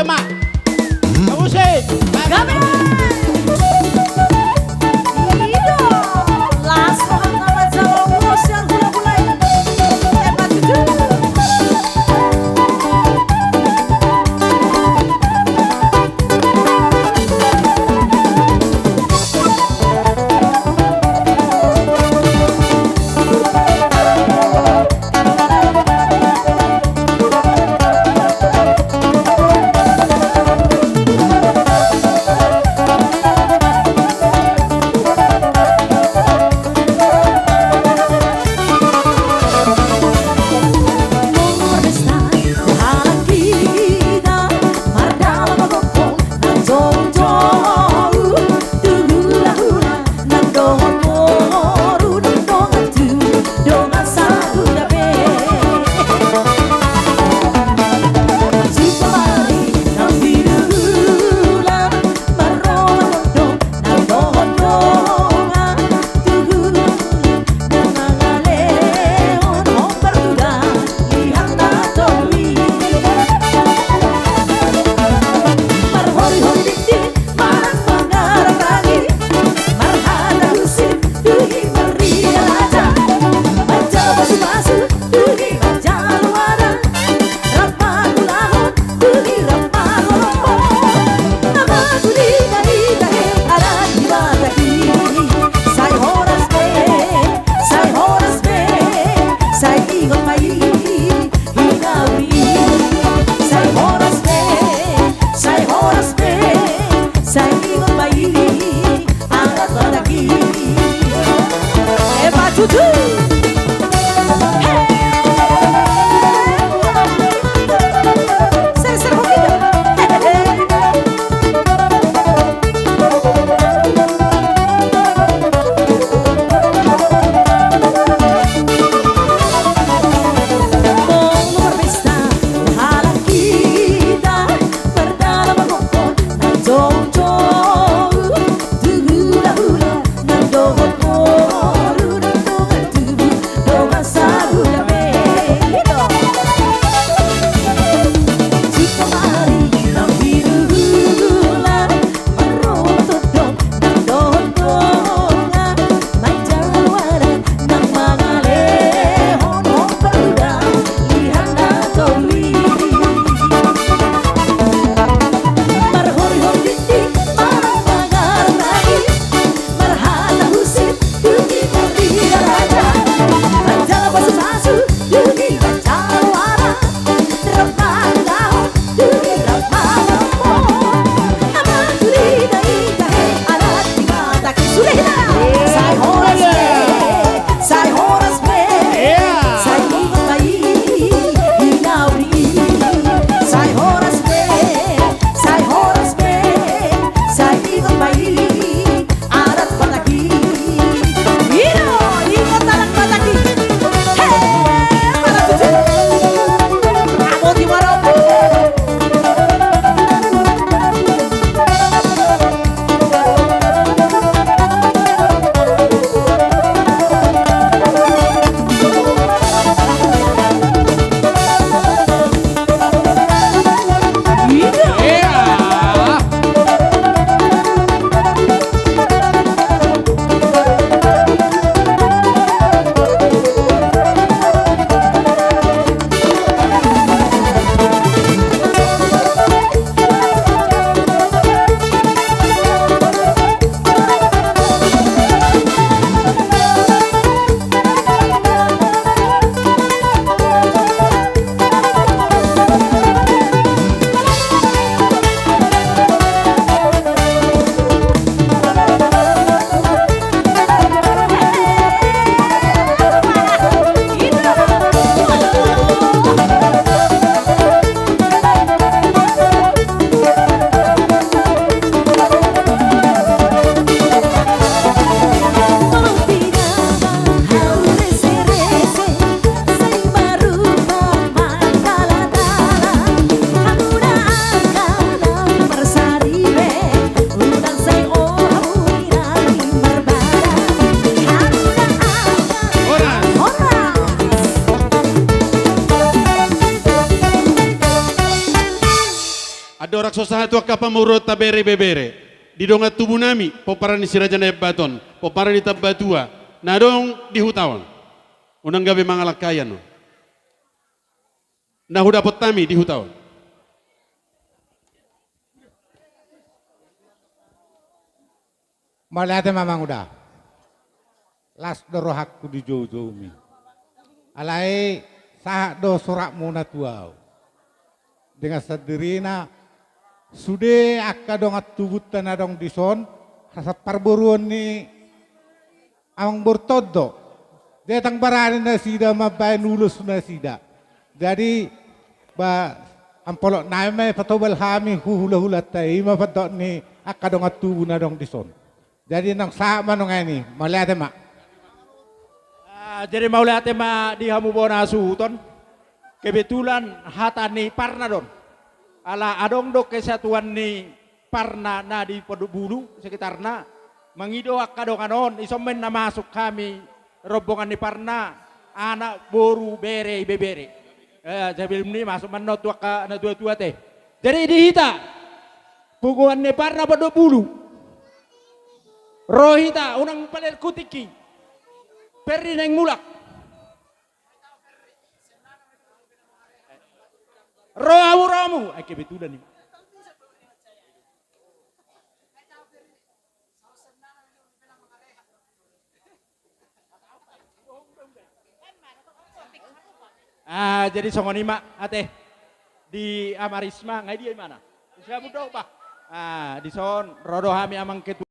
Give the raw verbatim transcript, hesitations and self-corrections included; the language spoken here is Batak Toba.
Ema. Musik. Gabe. Iyo. Las roham na manjalo ulos sian hulahula i. Ema tujuh. Andorang so sahat tu angka pamoruonta bere ibebere, di dongan tubunami pomparan ni Si Raja Naembaton, pomparan ni Tambatua na adong di huta on. Unang gabe mangalangkaian on na hudapot hami di huta on. Mauliate ma, Amangula. Las do rohangku di joujoumi. Alai sahat do suratmuna tu ahu. Dengan sendirina, sude angka dongan tubunta na adong dison, asa parboruon ni amangborunta on do. Jadi ndang barani nasida mambaen ulos nasida. Jadi, ba, ampolotnami ma i patobal hami hu hulahulanta i, i ma pandok ni angka dongan tubu na adong dison. Jadi naung sahat ma nuaeng i, mauliate ma. Ah, jadi mauliate ma di hamu bona hasuhuton. Kebetulan hata ni parna do on. Ala adong do kesatuan ni parna na di Pondok Bulu sekitarna, mangido angka dongan on, dison ma inna masuk hami rombongan ni parna, anak, boru, bere, ibebere. Eh, sebelum ni masuk ma annon tu angka natuatua ate. Jadi di hita punguan ni parna Pondok Bulu, ro hita, unang palerku tingki. Perri naeng mulak. Ro hamu, ro hamu. Ai kebetulan i. Ah, jadi songon i ma ate. Di Ama Risma, nga i dia imana? Siamun do, bah. Ah, dison ro do hami, Amang Ketua.